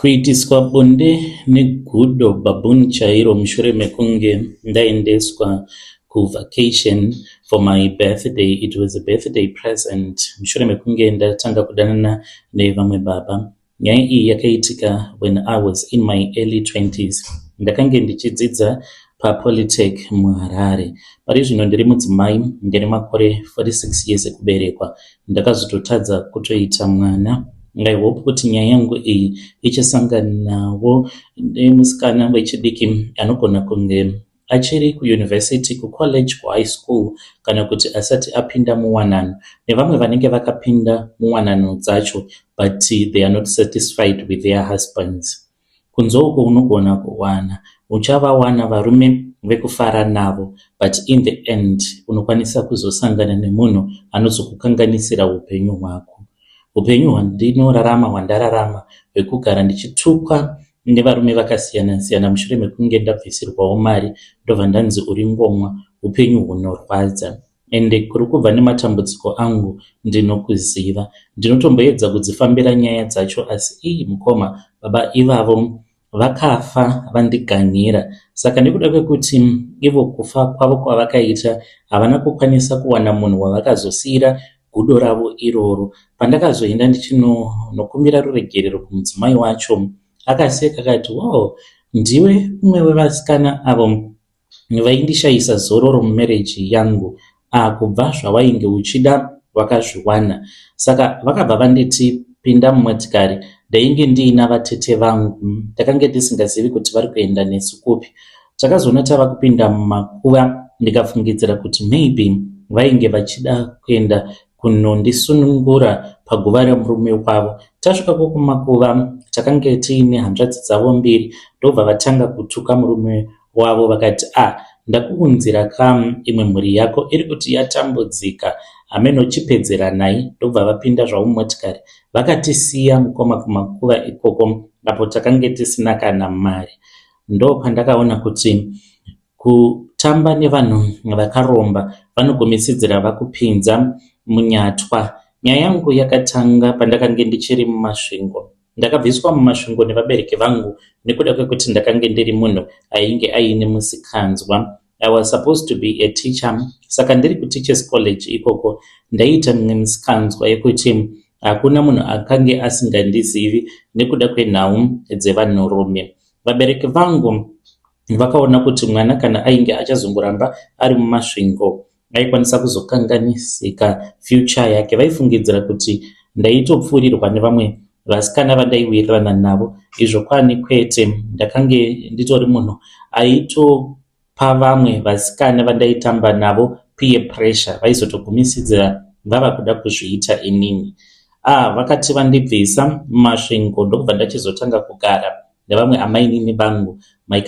Kuitiswa bonde negudo baboon chairo mushure mekunge ndaendeswa kuvacation for my birthday. It was a birthday present mushure mekunge ndatanga kudanana nevamwe baba. Nyaya iyi yakaitika when I was in my early 20s. Ndakange ndichidzidza paPolytech muHarare. Pari zvino ndiri mudzimai ndine makore 46 years ekuberekwa. Ndakazototadza kutoita mwana. I hope kuti nyaya yangu iyi ichasanganawo nemusikana wechidiki anogona kunge achiri kuyunivhesiti, kucollege, kuhigh school kana kuti asati apinda muwanano nevamwe vanenge vakapinda muwanano dzacho but they are not satisfied with their husbands. Kunze uko unogona kuwana uchavawana varume vekufara navo but in the end unokwanisa kuzosangana nemunhu anozokukanganisira upenyu hwako. Upenyu hwandinorarama hwandararama hwekugara ndichitukwa nevarume vakasiyana siyana mushure mekunge ndabvisirwawo mari ndobva ndanzi uri ngomwa upenyu hunorwadza. Ende kuri kubva nematambudziko angu ndinokuziva. Ndinotomboedza kudzifambira nyaya dzacho asi ii mukoma baba ivavo vakafa vandiganhira. Saka nekuda kwekuti ivo kufa kwavo kwavakaita havana kukwanisa kuwana munhu wavakazosiira gudo ravo iroro. Pandakazoenda ndichinokumbira ruregerero kumudzimai wacho akaseka akati woo ndiwe umwe wevasikana avo vaindishaisa zororo mumarriage yangu ah kubva zvawainge uchida wakazviwana. Saka vakabva vanditi pinda mumotikari ndainge ndiina vatete vangu takange tisingazivi kuti vari kuenda nesu kupi. Takazoona tava kupinda mumakuva ndikafungidzira kuti maybe vainge vachida kuenda kunondisunungura paguva remurume wavo. Tasvikako kumakuva takange tiine hanzvadzi dzavo mbiri ndobva vatanga kutuka murume wavo vakati ah ndakuunzira ka imwe mhuri yako iri kuti yatambudzika hameno chipedzeranai ndobva vapinda zvavo mumotikari vakatisiya mukoma kumakuva ikoko apo takange tisina kana mari ndopandakaona kuti kutamba nevanhu vakaromba vanogumisidzira vakupinza munyatwa. Nyaya yangu yakatanga pandakange ndichiri muMasvingo. Ndakabviswa muMasvingo nevabereki vangu nekuda kwekuti ndakange ndiri munhu ainge aine musikanzwa. I was supposed to be a teacher saka ndiri kuTeachers College ikoko ndaiita mimwe misikanzwa yekuti hakuna munhu akange asingandizivi nekuda kwenhau dzevanhurume. Vabereki vangu vakaona kuti mwana kana ainge achazongoramba ari muMasvingo aikwanisa kuzokanganisika future yake. Vaifungidzira kuti ndaitopfuurirwa nevamwe vasikana vandaiwirirana navo izvo kwani kwete. Ndakange nditori munhu aitopa vamwe vasikana vandaitamba navo peer pressure vaizotogumisidzira vava kuda kuzviita inini. Ah, vakati vandibvisa muMasvingo ndokubva ndachizotanga kugara nevamwe amainini vangu, my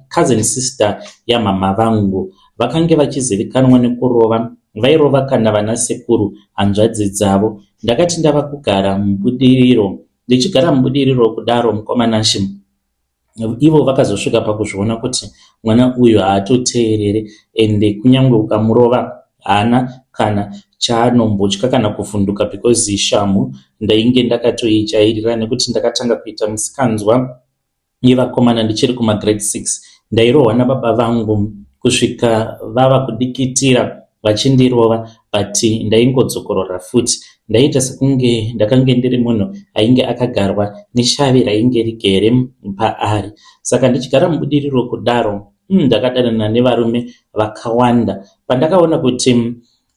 cousin sister yamhamha vangu. Vakange vachizivikanwa nekurova, vairova kana vanasekuru hanzvadzi dzavo. Ndakati ndava kugara muBudiriro, ndichigara muBudiriro kudaro mukoma Nashe ivo vakazosvika pakuzviona kuti mwana uyu haatoteerere ende kunyange ukamurova haana kana chaanombotya kana kuvhunduka because shamhu ndainge ndakatoijairira nekuti ndakatanga kuita misikanzwa yevakomana ndichiri kumagrade 6. Ndairohwa nababa vangu kusvika vava kudikitira vachindirova but ndaingodzokorora futi. Ndaiita sekunge ndakange ndiri munhu ainge akagarwa neshavi rainge rigere paari. Saka ndichigara muBudiriro kudaro ndakadanana nevarume vakawanda. Pandakaona kuti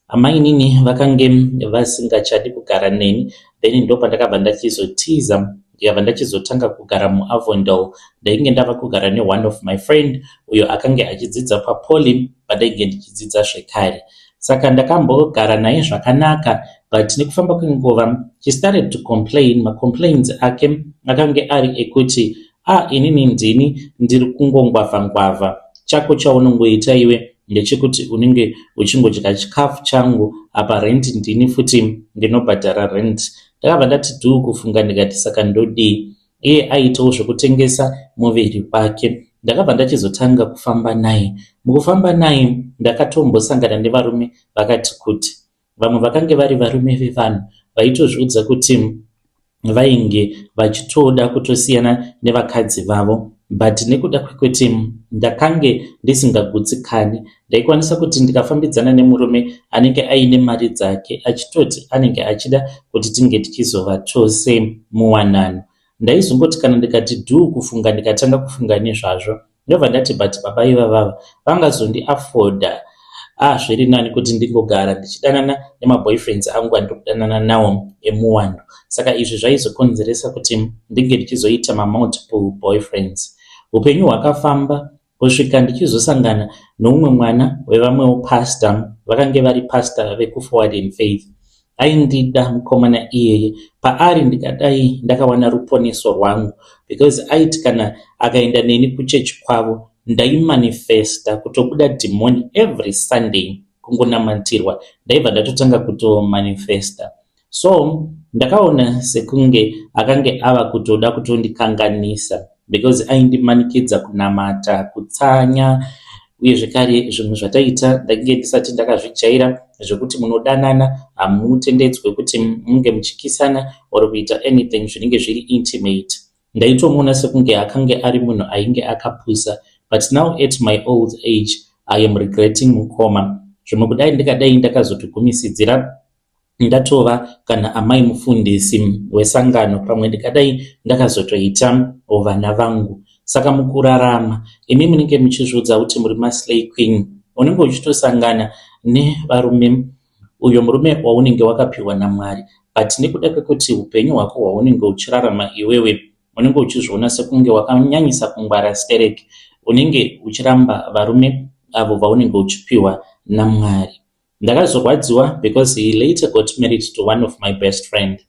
amainini vakange vasingachadi kugara neni then ndopandakabva ndachizotiza ndikabva ndachizotanga kugara muAvondale. Ndainge ndava kugara neone of my friend uyo akange achidzidza paPoly pandainge ndichidzidza zvekare. Saka ndakambogara naye zvakanaka but nekufamba kwenguva she started to complain. Macomplains ake akange ari ekuti ah inini ndini ndiri kungongwavha ngwavha chako chaunongoita iwe ndechekuti unenge uchingodya chikafu changu apa rent ndini futi ndinobhadhara rent. Ndakabva ndati dhuu kufunga ndikati saka ndodii. Iye aiitawo zvekutengesa muviri wake. Ndakabva ndachizotanga kufamba naye. Mukufamba naye ndakatombosangana nevarume vakati kuti. Vamwe vakange vari varume vevanhu vaitozviudza kuti. Vainge vachitoda kutosiyana nevakadzi vavo but nekuda kwekuti ndakange ndisingagutsikani ndaikwanisa kuti ndikafambidzana nemurume anenge aine mari dzake achitoti anenge achida kuti tinge tichizova tose muwanano. Ndaizongoti kana ndikati dhuu kufunga ndikatanga kufunga nezvazvo Ndobva ndati but baba ivavava vangazondi afforda ah zviri nani kuti ndingogara ndichidanana nemaboyfriends angu andiri kudanana nawo emuwando. Saka izvi zvaizokonzeresa kuti ndinge ndichizoita mamultiple boyfriends. Upenyu hwakafamba kusvika ndichizosangana noumwe mwana wevamwewo pastor vakange vari pastor vekuForward in Faith. Aindida mukomana iyeye paari ndikadai ndakawana ruponeso rwangu because aiti kana akaenda neni kuchurch kwavo ndaimanifesta kutobuda dhimoni every Sunday kungonamatirwa ndaibva ndatotanga kutomanifesta so ndakaona sekunge akange ava kutoda kutondikanganisa because aindimanikidza kunamata, kutsanya uye zvekare zvimwe zvataiita ndainge ndisati ndakazvijaira zvekuti munodanana hamutendedzwe kuti munge muchikisana or kuita anything zvinenge zviri intimate. Ndaitomuona sekunge akange ari munhu ainge akapusa but now at my old age I am regretting mukoma. Zvimwe kudai ndikadai ndakazotogumisidzira ndatova kana amai mufundisi wesangano pamwe ndikadai ndakazotoita vana vangu. Saka mukurarama imi munenge muchizviudza kuti muri maslay queen unenge uchitosangana nevarume uyo murume waunenge wakapiwa naMwari but nekuda kwekuti upenyu hwako hwaunenge uchirarama iwewe unenge uchizviona sekunge wakanyanyisa kungwara stereki unenge uchiramba varume avo vaunenge uchipiwa naMwari. Ndakazorwadziwa because he later got married to one of my best friend.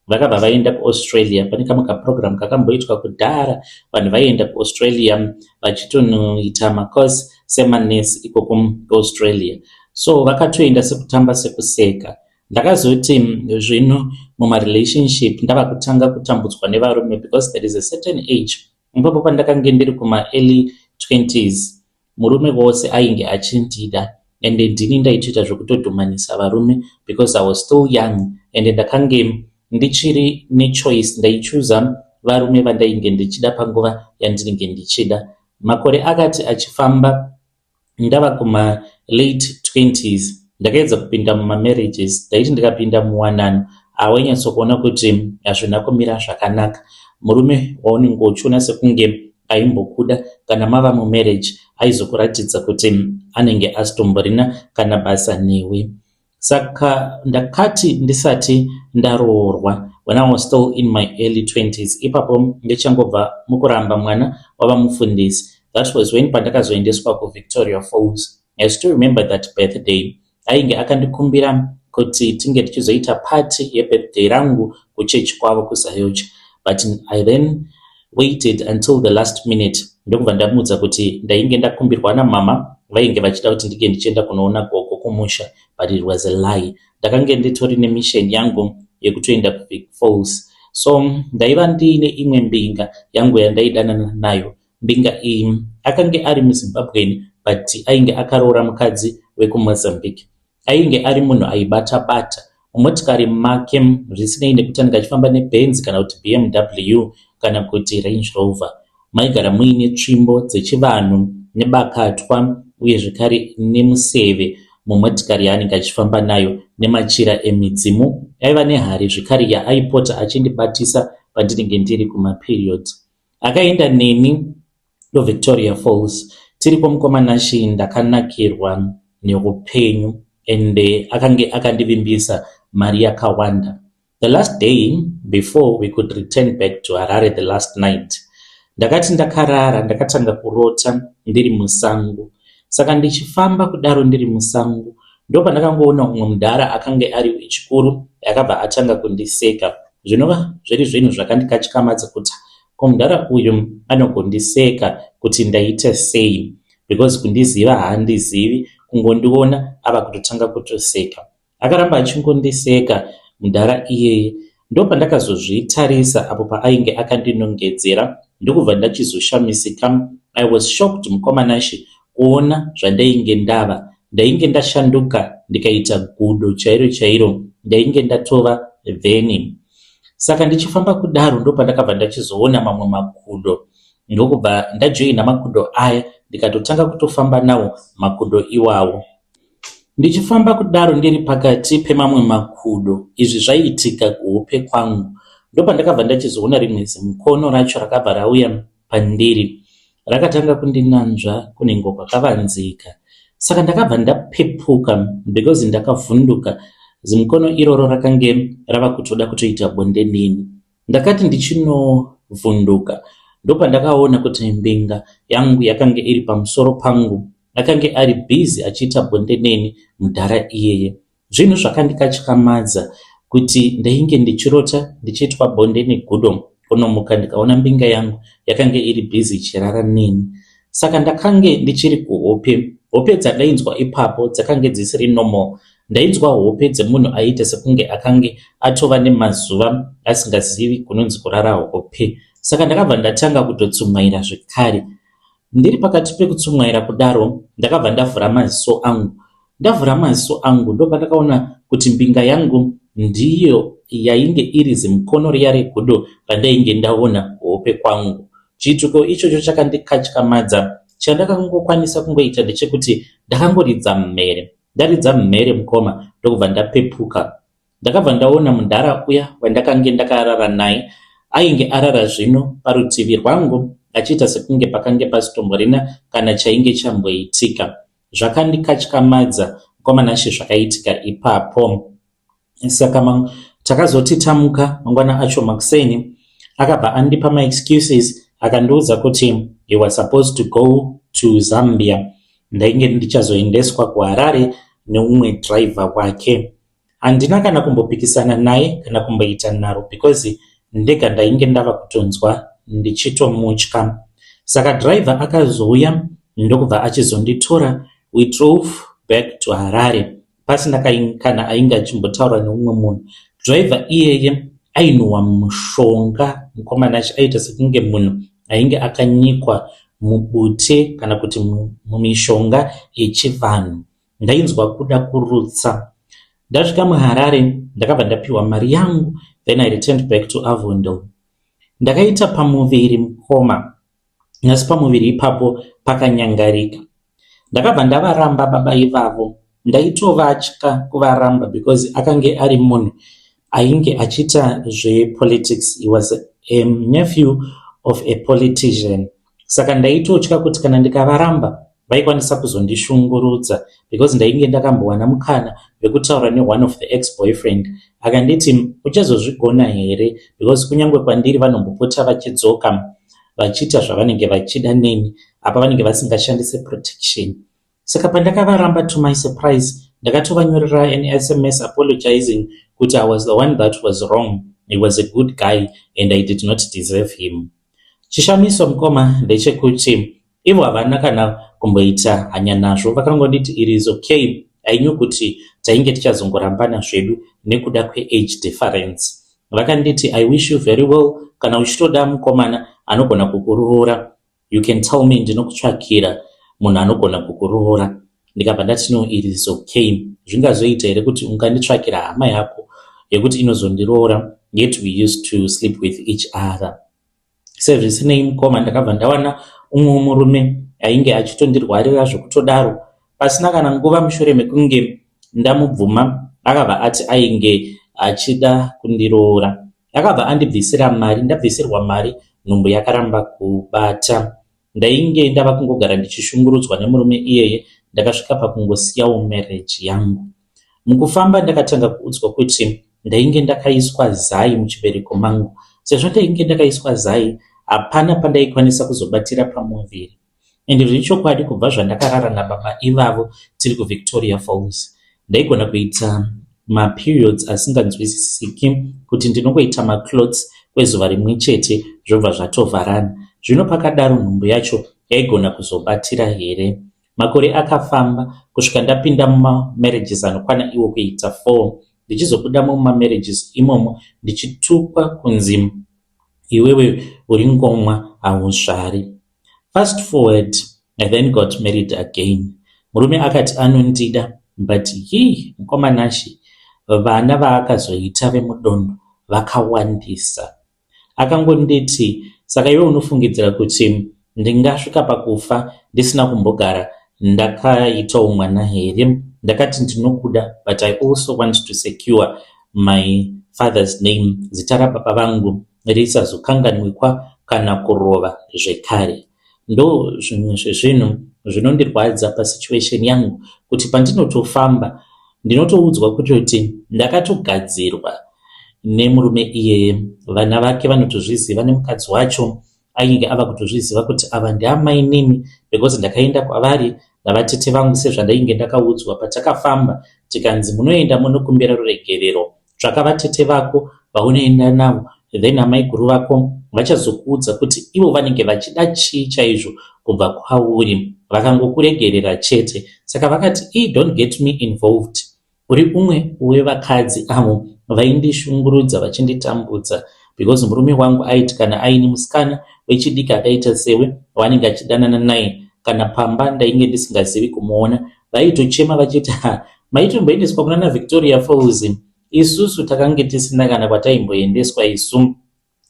Vakabva vaenda kuAustralia pane kamwe kaprogram kakamboitwa kudhara vanhu vaienda kuAustralia vachitonoita macourse semanurse ikoko kuAustralia. So vakatoenda sekutamba sekuseka. Ndakazoti zvino mumarelationship ndava kutanga kutambudzwa nevarume because there is a certain age ipapo pandakange ndiri kuma early 20s Murume wose ainge achindida ende ndini ndaitoita zvekutodhumanisa varume because I was still young ende ndakange ndichiri nechoice ndaichuza varume vandainge ndichida panguva yandinenge ndichida. Makore akati achifamba ndava kuma late 20s ndakaedza kupinda mumamarriages ndaiti ndikapinda muwanano hawainyatsokuona kuti hazvina kumira zvakanaka. Murume waunenge uchiona sekunge aimbokuda kana mava mumarriage aizokuratidza kuti anenge asitomborina kana basa newe. Saka ndakati ndisati ndaroorwa when I was still in my early 20s ipapo ndichangobva mukuramba mwana wava mufundisi that was when pandakazoendeswa kuVictoria Falls. I still remember that birthday Ainge akandikumbira kuti tinge tichizoita party yebirthday rangu kuchurch kwavo kuZayocha but I then waited until the last minute ndokubva ndamuudza kuti ndainge ndakumbirwa namama vainge vachida kuti ndinge ndichienda kunoona gogo kumusha but it was a lie. Ndakange nditori nemission yangu yekutoenda kuVic Falls so ndaiva ndiine imwe mbinga yangu yandaidanana nayo Mbinga iyi akange ari muZimbabwean but ainge akaroora mukadzi wekuMozambique. Ainge ari munhu aibata bata mumotikari make zvisinei nekuti anenge achifamba neBenz kana kuti BMW kana kuti Range Rover. Maigara muine tsvimbo dzechivanhu nebakatwa uye zvekare nemuseve mumotikari yaanenge achifamba nayo nemachira emidzimu. Aiva nehari zvekare yaaipota achindibatisa pandinenge ndiri kumaperiod. Akaenda neni kuVictoria Falls tiriko mukoma Nashy ndakanakirwa neupenyu ende akange akandivimbisa mari yakawanda. The last day before we could return back to Harare the last night ndakati ndakarara ndakatanga kurota ndiri musango. Saka ndichifamba kudaro ndiri musango ndopandakangoona umwe mudhara akange ari wechikuru akabva atanga kundiseka zvinova zviri zvinhu zvakandikatyamadza kuti ko mudhara uyu anogondiseka kuti ndaita sei because kundiziva haandizivi kungondiona ava kutotanga kutoseka. Akaramba achingondiseka mudhara iyeye ndopandakazozvitarisa apo paainge akandinongedzera ndokubva ndachizoshamisika. I was shocked mukoma Nashy kuona zvandainge ndava. Ndainge ndashanduka ndikaita gudo chairo chairo ndainge ndatova vheni. Saka ndichifamba kudaro ndopandakabva ndachizoona mamwe makudo ndokubva ndajoina makudo aya ndikatotanga kutofamba nawo makudo iwawo. Ndichifamba kudaro ndiri pakati pemamwe makudo, izvi zvaiitika kuhope kwangu. Ndopandakabva ndachizoona rimwe zimukono racho rakabva rauya pandiri. Rakatanga kundinanzva kunenge kwakavanzika. Saka ndakabva ndapepuka because ndakavhunduka. Zimukono iroro rakange rava kutoda kutoita bonde neni. Ndakati ndichinovhunduka ndopandakaona kuti mbinga yangu yakange iri pamusoro pangu. Akange ari busy achiita bonde neni mudhara iyeye. Zvinhu zvakandikatyamadza kuti ndainge ndichirota ndichiitwa bonde negudo kunomuka ndikaona mbinga yangu yakange iri busy ichirara neni. Saka ndakange ndichiri kuhope. Hope dzandainzwa ipapo dzakange dzisiri normal. Ndainzwa hope dzemunhu aiita sekunge akange atova nemazuva asingazivi kunonzi kurara hope. Saka ndakabva ndatanga kutotsumwaira zvekare. Ndiri pakati pekutsumwaira kudaro ndakabva ndavhura maziso angu. Ndavhura maziso angu ndopandakaona kuti mbinga yangu ndiyo yainge iri zimukono riya regudo randainge ndaona kuhope kwangu. Chiitiko ichocho chakandikatyamadza. Chandakangokwanisa kungoita ndechekuti ndakangoridza mhere. Ndaridza mhere mukoma ndokubva ndapepuka. Ndakabva ndaona mudhara uya wandakange ndakarara naye ainge arara zvino parutivi rwangu achiita sekunge pakange pasitomborina kana chainge chamboitika. Zvakandikatyamadza mukoma Nashe zvakaitika ipapo. Saka takazoti tamuka mangwana acho makuseni akabva andipa maexcuses akandiudza kuti he was supposed to go to Zambia. Ndainge ndichazoendeswa kuHarare neumwe driver wake. Handina kana kumbopikisana naye kana kumboita nharo because ndega ndainge ndava kutonzwa ndichitomutya. Saka driver akazouya ndokubva achizonditora we drove back to Harare pasina kana ainge achimbotaura neumwe munhu. Driver iyeye ainhuhwa mushonga mukomana achiita sekunge munhu ainge akanyikwa mubute kana kuti mumishonga yechivanhu. Ndainzwa kuda kurutsa. Ndasvika muHarare ndakabva ndapiwa mari yangu then I returned back to Avondale. Ndakaita pamuviri mukoma asi pamuviri ipapo pakanyangarika. Ndakabva ndavaramba baba ivavo. Ndaitovatya kuvaramba because akange ari munhu ainge achiita zvepolitics. He was a nephew of a politician. Saka ndaitotya kuti kana ndikavaramba vaikwanisa kuzondishungurudza because ndainge ndakambowana mukana wekutaura neone of the ex boyfriend akanditi uchazozvigona here because kunyange kwandiri vanombopota vachidzoka vachiita zvavanenge vachida neni apa vanenge vasingashandise protection. Saka pandakavaramba to my surprise ndakatovanyorera an SMS apologizing kuti I was the one that was wrong. He was a good guy and I did not deserve him. Chishamiso mukoma ndechekuti ivo havana kana kumboita hanya nazvo vakangonditi it is okay. I knew kuti tainge tichazongorambana zvedu nekuda kweage difference. Vakanditi I wish you very well kana uchitoda mukomana anogona kukuroora you can tell me ndinokutsvakira munhu anogona kukuroora. Ndikabva ndati no it is okay. Zvingazoita here kuti unganditsvakira hama yako yekuti inozondiroora yet we used to sleep with each other. Sezvisinei mukoma ndakabva ndawana umwe murume ainge achitondirwarira zvekutodaro. Pasina kana nguva mushure mekunge ndamubvuma akabva ati ainge achida kundiroora. Akabva andibvisira mari, ndabvisirwa mari nhumbu yakaramba kubata. Ndainge ndava kungogara ndichishungurudzwa nemurume iyeye ndakasvika pakungosiyawo marriage yangu. Mukufamba ndakatanga kuudzwa kuti ndainge ndakaiswa zai muchibereko mangu. Sezvo ndainge ndakaiswa zai hapana pandaikwanisa kuzobatira pamuviri. Ende zvechokwadi kubva zvandakarara nababa ivavo tiri kuVictoria Falls ndaigona kuita maperiods asinganzwisisiki kuti ndinongoita maclots kwezuva rimwe chete zvobva zvatovharana. Zvino pakadaro nhumbu yacho yaigona kuzobatira here? Makore akafamba kusvika ndapinda mumamarriages anokwana iwo kuita 4 ndichizobudamo mumamarriages imomo ndichitukwa kunzi iwewe uri ngomwa hauzvari. Fast forward, I then got married again. Murume akati anondida but yii mukoma Nashe vana vaakazoita vemudondo vakawandisa. Akangonditi, Saka iwe unofungidzira kuti ndingasvika pakufa ndisina kumbogara ndakaitawo mwana here? Ndakati ndinokuda but I also want to secure my father's name, zita rababa vangu risazokanganwikwa kana kurova zvekare. Ndozvimwe zvezvinhu zvinondirwadza pasituation yangu kuti pandinotofamba ndinotoudzwa kutoti ndakatogadzirwa nemurume iyeye. Vana vake vanotozviziva nemukadzi wacho ainge ava kutozviziva kuti ava ndiamainini because ndakaenda kwavari navatete vangu sezvandainge ndakaudzwa patakafamba tikanzi munoenda munokumbira ruregerero. Tsvaka vatete vako vaunoenda navo then amaiguru vako vachazokuudza kuti ivo vanenge vachida chii chaizvo kubva kwauri vakangokuregerera chete. Saka vakati ii don't get me involved. Uri umwe wevakadzi avo vaindishungurudza vachinditambudza because murume wangu aiti kana aine musikana wechidiki akaita sewe waanenge achidanana naye kana pamba ndainge ndisingazivi kumuona vaitochema vachiti ha maitomboendeswa kunana Victoria Falls isusu takange tisina kana kwataimboendeswa isu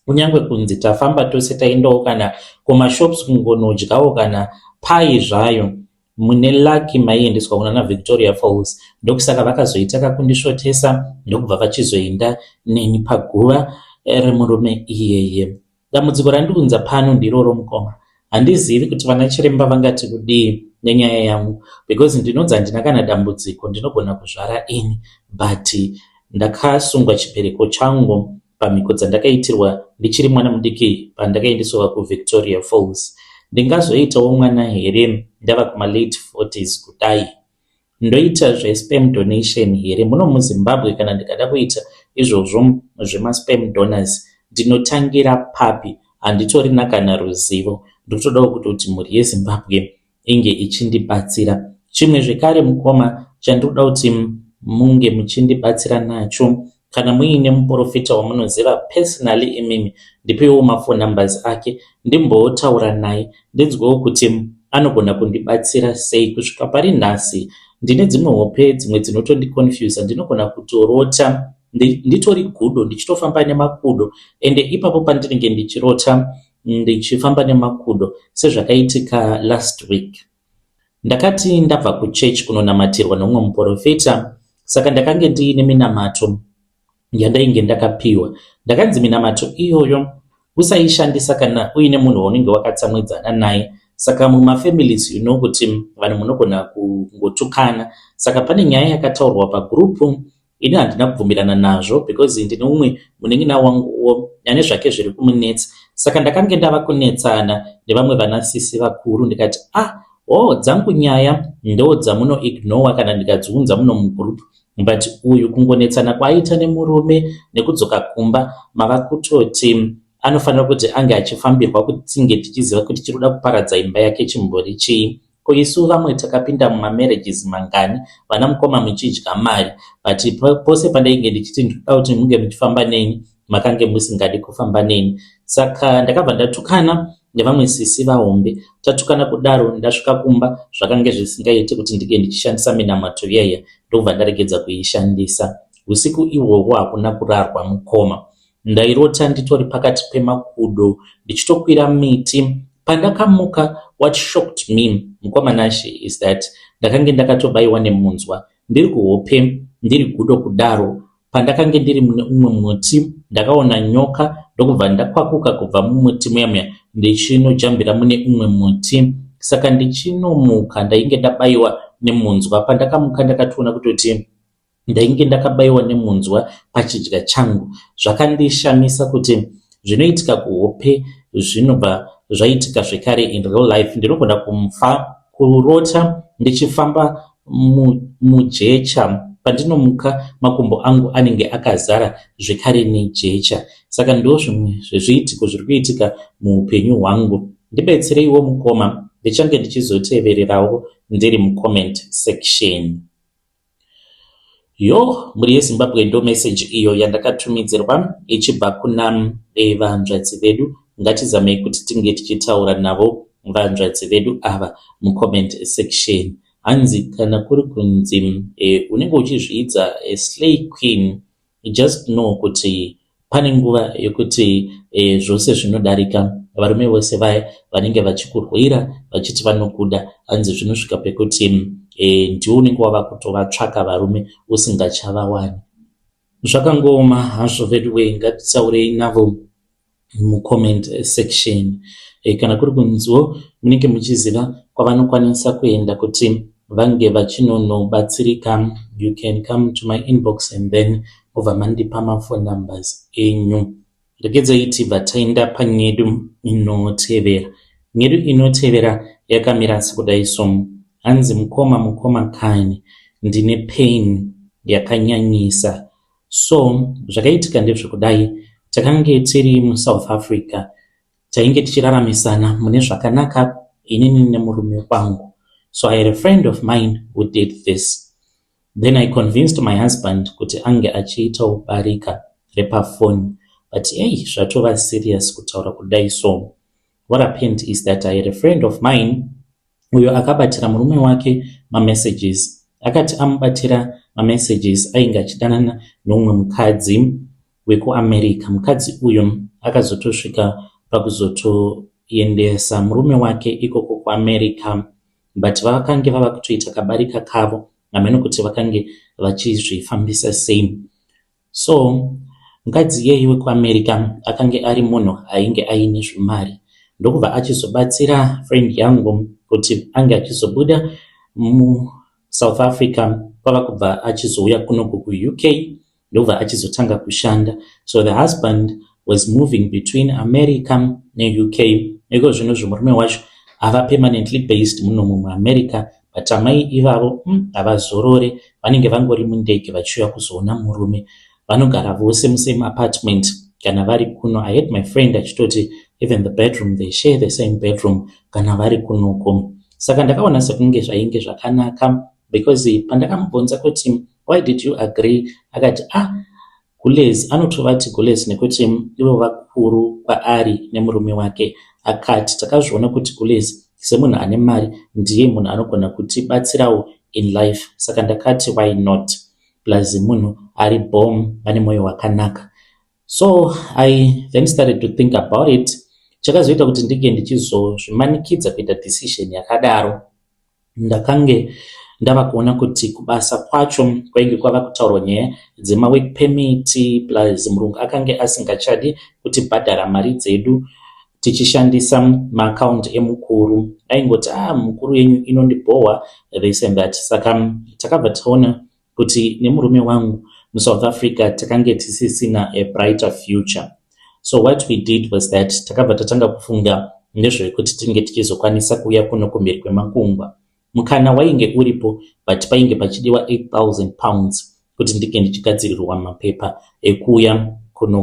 kunyange kunzi tafamba tose taendawo kana kumashops kungonodyawo kana pai zvayo mune lucky maiendeswa kunana Victoria Falls ndokusaka vakazoita kakundisvotesa ndokubva vachizoenda neni paguva remurume iyeye. Dambudziko randiunza pano ndiroro mukoma. Handizivi kuti vana chiremba vangati kudii nenyaya yangu because ndinonzi handina kana dambudziko ndinogona kuzvara ini but ndakasungwa chibereko changu pamhiko dzandakaitirwa ndichiri mwana mudiki pandakaendeswa kuVictoria Falls. Ndingazoitawo mwana here ndava kumalate 40s kudai? Ndoita zvesperm donation here muno muZimbabwe kana ndikada kuita izvozvo zvemasperm donors ndinotangira papi? Handitorina kana ruzivo. Ndikutodawo kutoti mhuri yeZimbabwe inge ichindibatsira. Chimwe zvekare mukoma chandinoda kuti munge muchindibatsira nacho kana muine muprofita wamunoziva personally imimi ndipeiwo maphone numbers ake ndimbotaura naye ndinzwewo kuti anogona kundibatsira sei kusvika pari nhasi ndine dzimwe hope dzimwe dzinotondiconfusa ndinogona kutorota nditori gudo ndichitofamba nemakudo ende ipapo pandinenge ndichirota ndichifamba nemakudo sezvakaitika last week ndakati ndabva kuchechi kunonamatirwa nomumwe muprofita saka ndakange ndiine minamato yandainge ndakapiwa ndakanzi minamato iyoyo usaishandisa kana uine munhu waunenge wakatsamwidzana naye saka mumafamilies you know kuti vanhu munogona kungotukana saka pane nyaya yakataurwa pagurupu ini handina kubvumirana nazvo because ndine umwe munin'ina wanguwo ane zvake zviri kumunetsa saka ndakange ndava kunetsana nevamwe vanasisi vakuru ndikati ah oh dzangu nyaya ndo dzamunoignora kana ndikadziunza muno mugurupu but uyu kungonetsana kwaaita nemurume nekudzoka kumba mava kutoti anofanira kuti ange achifambirwa kuti tinge tichiziva kuti chiri kuda kuparadza imba yake chimbori chii ko isu vamwe takapinda mumamarriages mangani vana mukoma muchidya mari but pose pandainge ndichiti ndikuda kuti munge muchifamba neni makange musingadi kufamba neni saka ndakabva ndatukana nevamwe sisi vahombe tatukana kudaro ndasvika kumba zvakange zvisingaiti kuti ndinge ndichishandisa minamato iyaiya ndobva ndaregedza kuishandisa usiku ihwohwo hakuna kurarwa mukoma ndairota nditori pakati pemakudo ndichitokwira miti pandakamuka what shocked me mukoma Nashe is that ndakange ndakatobayiwa nemunzwa ndiri kuhope ndiri gudo kudaro pandakange ndiri mune umwe muti ndakaona nyoka ndokubva ndakwakuka kubva mumuti muya muya ndichinojambira mune umwe muti saka ndichinomuka ndainge ndabayiwa nemunzwa pandakamuka ndakatoona kutoti ndainge ndakabayiwa nemunzwa pachidya changu zvakandishamisa kuti zvinoitika kuhope zvinobva zvaitika zvekare in real life ndinogona kumfa kurota ndichifamba mujecha pandinomuka makumbo angu anenge akazara zvekare nejecha saka ndo zvimwe zvezviitiko zviri kuitika muupenyu hwangu ndibetsereiwo mukoma ndichange ndichizotevererawo ndiri mucomment section yo mhuri yeZimbabwe ndo meseji iyo yandakatumidzirwa ichibva kuna vanzvadzi vedu ngatizamei kuti tinge tichitaura navo vanzvadzi vedu ava mucomment section hanzi kana kuri kunzi unenge uchizviidza slay queen just know kuti Pane nguva yekuti zvose zvinodarika. Varume vose vaya vanenge vachikurwira vachiti vanokuda, hanzi zvinosvika pekuti ndiwe unenge wava kutovatsvaka varume usingachavawani. Zvakangooma hazvo veduwe, ngatitaurei navo mucomment section. Kana kuri kunziwo munenge muchiziva kwavanokwanisa kuenda kuti vange vachinonobatsirika, you can come to my inbox and then mobva mandipa maphone numbers enyu. Regedzai tibva taenda panyedu inotevera. Nyedu inotevera yakamira sekudai so. Hanzi, "Mukoma, mukoma kani, ndine pain yakanyanyisa." So zvakaitika ndezvekudai: takange tiri muSouth Africa, tainge tichiraramisana mune zvakanaka, inini nemurume wangu. So I had a friend of mine who did this. Then I convinced my husband kuti ange achiitawo barika repafoni, but ei, zvatova serious kutaura kudai. So what happened is that I had a friend of mine uyo akabatira murume wake mamessages. Akati amubatira mamessages, ainge achidanana neumwe mukadzi wekuAmerica. Mukadzi uyu akazotosvika pakuzotoendesa murume wake ikoko kuAmerica, but vakange vava kutoita kabarika kavo. Hameno kuti vakange vachizvifambisa sei. So mukadzi iyeye wekuAmerica akange ari munhu ainge aine zvimari, ndokubva achizobatsira friend yangu kuti ange achizobuda muSouth Africa, kwava kubva achizouya kunoku kuUK, ndokubva achizotanga kushanda. So the husband was moving between America neUK. Iko zvino zvemurume wacho ava permanently based munomu muAmerica, but amai ivavo havazorore. Vanenge vangori mundege vachiuya kuzoona murume. Vanogara vose musame apartment kana vari kuno. I had my friend achitoti even the bedroom, they share the same bedroom kana vari kunoko. Saka ndakaona sekunge zvainge zvakanaka, because pandakamubvunza kuti, "Why did you agree?" akati, "Ah, gules." Anotovati gules nekuti ivo vakuru kwaari nemurume wake. Akati, "Takazviona kuti gules semunhu ane mari ndiye munhu anogona kutibatsirawo in life, saka ndakati why not? Plus munhu ari bom, ane mwoyo wakanaka." So I then started to think about it. Chakazoita kuti ndinge ndichizozvimanikidza kuita decision yakadaro, ndakange ndava kuona kuti kubasa kwacho kwainge kwava kutaurwa nyaya dzemawork permit, plus murungu akange asingachadi kutibhadhara mari dzedu tichishandisa maakaunti emukuru. Aingoti, "Ah, mukuru yenyu inondibhohwa," this and that. Saka takabva taona kuti nemurume wangu muSouth Africa takange tisisina a brighter future. So what we did was that takabva tatanga kufunga nezvekuti tinge tichizokwanisa kuuya kuno kumberi kwemakungwa. Mukana wainge uripo, but painge pachidiwa £8000 kuti ndinge ndichigadzirirwa mapepa ekuuya kuno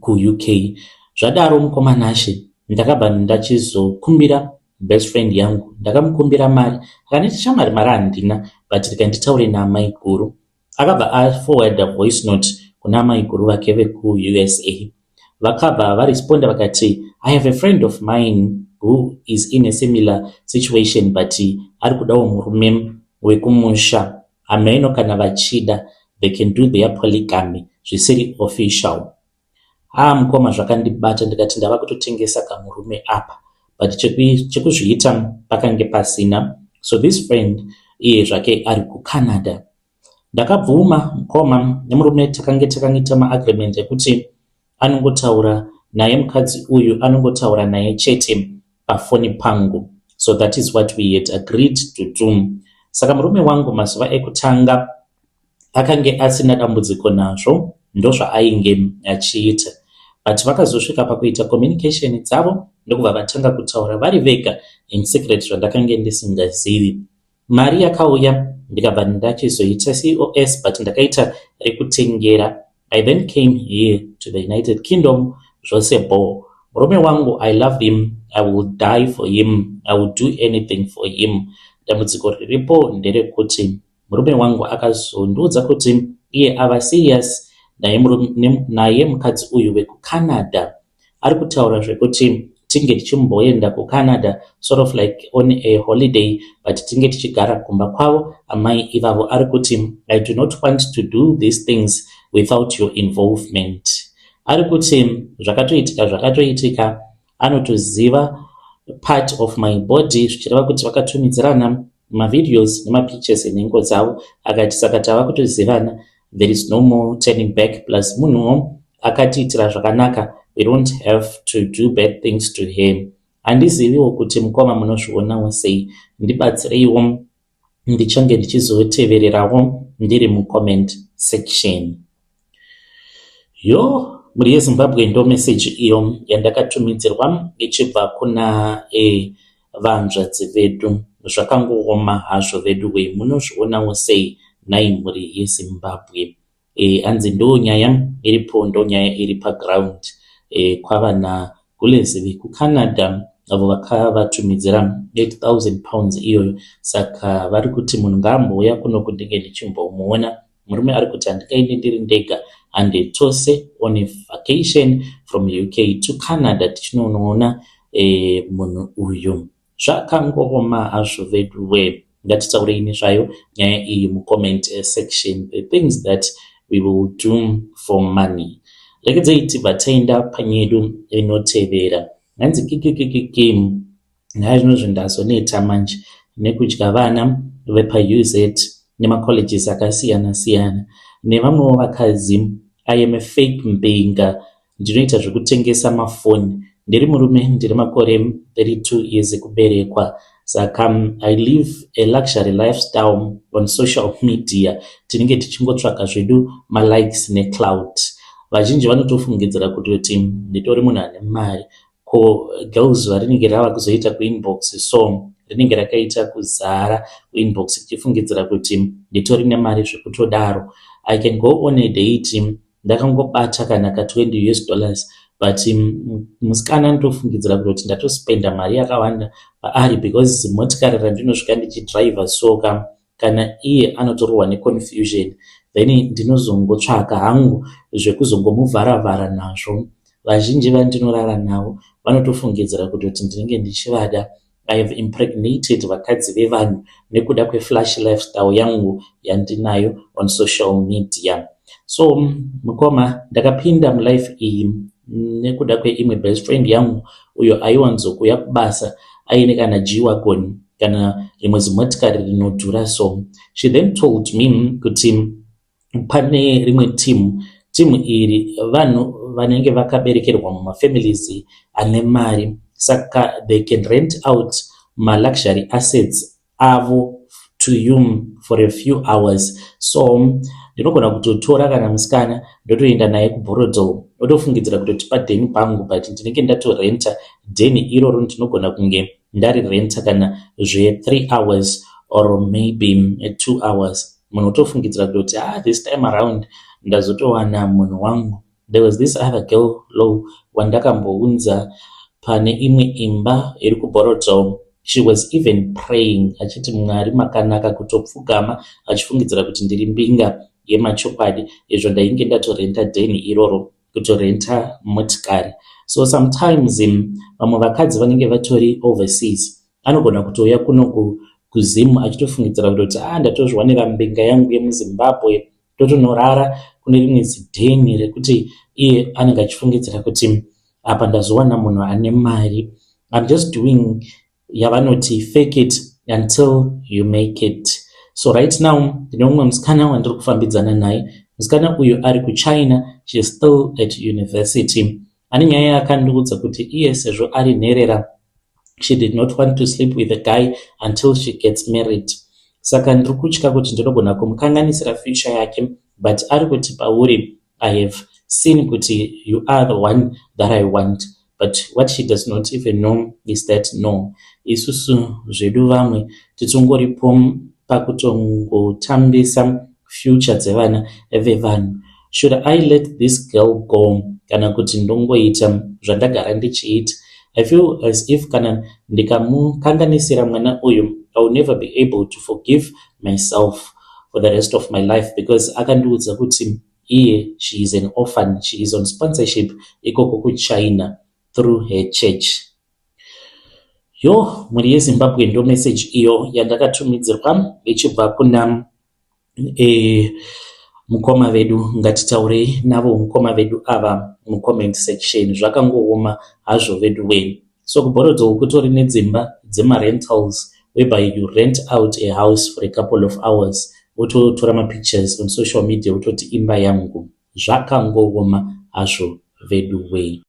kuUK. Zvadaro, mukomanashe, ndakabva ndachizokumbira best friend yangu. Ndakamukumbira mari, akanditi, "Shamari, mari handina, but rikanditaure naamai guru." Akabva aforwarda voice note kuna amai guru vake vekuUSA. Vakabva varesponda vakati, "I have a friend of mine who is in a similar situation, but ari kudawo murume wekumusha. Hameno kana vachida, they can do their polygamy zvisiri official." Aa, mukoma, zvakandibata. Ndikati ndava kutotengesa kamurume apa, but chekuzviita pakange pasina. So this friend iye zvake ari kuCanada. Ndakabvuma, mukoma. Nemurume takange takangoita maagreement ekuti anongotaura naye mukadzi uyu, anongotaura naye chete pafoni pangu. So that is what we had agreed to do. Saka murume wangu mazuva ekutanga akange asina dambudziko nazvo, ndozvaainge achiita, but vakazosvika pakuita communication dzavo, ndokubva vatanga kutaura vari vega in secret, zvandakange ndisingazivi. Mari yakauya, ndikabva ndachizoita COS, but ndakaita rekutengera. I then came here to the United Kingdom, zvose bo. Murume wangu, I love him, I will die for him, I will do anything for him. Dambudziko riripo nderekuti murume wangu akazondiudza kuti iye ava serious naye mukadzi uyu wekuCanada. Ari kutaura zvekuti tinge tichimboenda kuCanada, sort of like on a holiday, but tinge tichigara kumba kwavo amai ivavo. Ari kuti, "I do not want to do these things." without your involvement. Ari kuti zvakatoitika zvakatoitika, anotoziva part of my body, zvichireva kuti vakatumidzirana mavideos nemapictures enhengo dzavo. Akati saka tava kutozivana, there is no more turning back. Plus munhuwo akatiitira zvakanaka, we don't have to do bad things to him. Handiziviwo kuti mukoma munozvionawo sei. Ndibatsireiwo, ndichange ndichizotevererawo ndiri mucomment section. Yo, mhuri yeZimbabwe, ndo meseji iyo yandakatumidzirwa ichibva kuna vanzvadzi vedu. Zvakangooma hazvo vedu we. Munozvionawo sei nhai mhuri yeZimbabwe? Hanzi ndo nyaya iripo, ndo nyaya iri paground. Kwava nagulezi vekuCanada avo vakavatumidzira £8000 iyoyo. Saka vari kuti munhu ngaambouya kuno kundinge ndichimbomuona. Murume ari kuti handingaindi ndiri ndega, hande tose on a vacation from UK to Canada tichinonoona munhu uyu. Zvakangooma hazvo vedu we. Ngatitaurei nezvayo nyaya iyi mucomment section, the things that we will do for money. Regedzei tibva taenda panyedu inotevera. Hanzi kikikikiki, nhai zvinozvi ndazoneta manje nekudya vana vepaUZ nemacolleges akasiyana siyana nevamwewo vakadzi. I am a fake mbinga, ndinoita zvekutengesa mafoni. Ndiri murume, ndiri makore 32 years ekuberekwa. Saka I live a luxury lifestyle on social media. Tinenge tichingotsvaga zvedu malikes neclout. Vazhinji vanotofungidzira kutoti nditori munhu ane mari. Ko girls varinenge rava kuzoita kuinbox, so rinenge rakaita kuzara kuinbox tichifungidzira kuti nditori nemari zvekutodaro. I can go on a date ndakangobata kana ka20 US dollars, but musikana anotofungidzira kutoti ndatospenda mari yakawanda paari because motikari randinosvika ndichidhiraivha soka, kana iye anotorohwa neconfusion. Then ndinozongotsvaka hangu zvekuzongomuvhara-vhara nazvo. Vazhinji vandinorara navo vanotofungidzira kutoti ndinenge ndichivada. I have impregnated vakadzi vevanhu nekuda kweflash lifestyle yangu yandinayo on social media. So mukoma, ndakapinda mulife iyi nekuda kweimwe best friend yangu uyo aiwanzokuuya kubasa aine kana G-Wagon kana rimwe zimotikari rinodhura. So she then told me kuti pane rimwe team. Timu iri vanhu vanenge vakaberekerwa mumafamilies ane mari, saka they can rent out maluxury assets avo to you for a few hours. So ndinogona kutotora kana musikana, ndotoenda naye kuBorrowdale, otofungidzira kutoti padheni pangu, but ndinenge ndatorenta dheni iroro. Ndinogona kunge ndarirenta kana zve3 hours or maybe 2 hours. Munhu otofungidzira kutoti, "Ah, this time around ndazotowana munhu wangu." There was this other girl low wandakambounza pane imwe imba iri kuBorrowdale. She was even praying achiti, "Mwari makanaka," kutopfugama achifungidzira kuti ndiri mbinga yemachokwadi, izvo ndainge ndatorenta dheni iroro, kutorenta motikari. So sometimes vamwe vakadzi vanenge vatori overseas anogona kutouya kuno kuZimu achitofungidzira kutoti, "Ah, ndatozviwanira mbinga yangu yemuZimbabwe," totonorara kune rimwe zidheni rekuti iye anenge achifungidzira kuti apa ndazowana munhu ane mari. I'm just doing yavanoti fake it until you make it. So right now ndine mumwe musikana wandiri kufambidzana naye. Musikana uyu ari kuChina, she is still at university. Ane nyaya yaakandiudza kuti iye sezvo ari nherera, she did not want to sleep with a guy until she gets married. Saka ndiri kutya kuti ndinogona kumukanganisira future yake, but ari kuti pauri I have seen kuti you are the one that I want. But what she does not even know is that no, isusu zvedu vamwe titongoripo pakutongotambisa future dzevana vevanhu. Should I let this girl go kana kuti ndongoita zvandagara ndichiita? I feel as if kana ndikamukanganisira mwana uyu, I will never be able to forgive myself for the rest of my life, because akandiudza kuti iye she is an orphan, she is on sponsorship ikoko kuChina through her church. Yo, mhuri yeZimbabwe, ndo message iyo yandakatumidzirwa ichibva kuna Mukoma vedu, ngatitaurei navo mukoma vedu ava mucomment section. Zvakangooma hazvo vedu wei. So kuBorrowdale kutori nedzimba dzemarentals, whereby you rent out a house for a couple of hours, wototora mapictures on social media, wototi imba yangu. Zvakangooma hazvo vedu wei.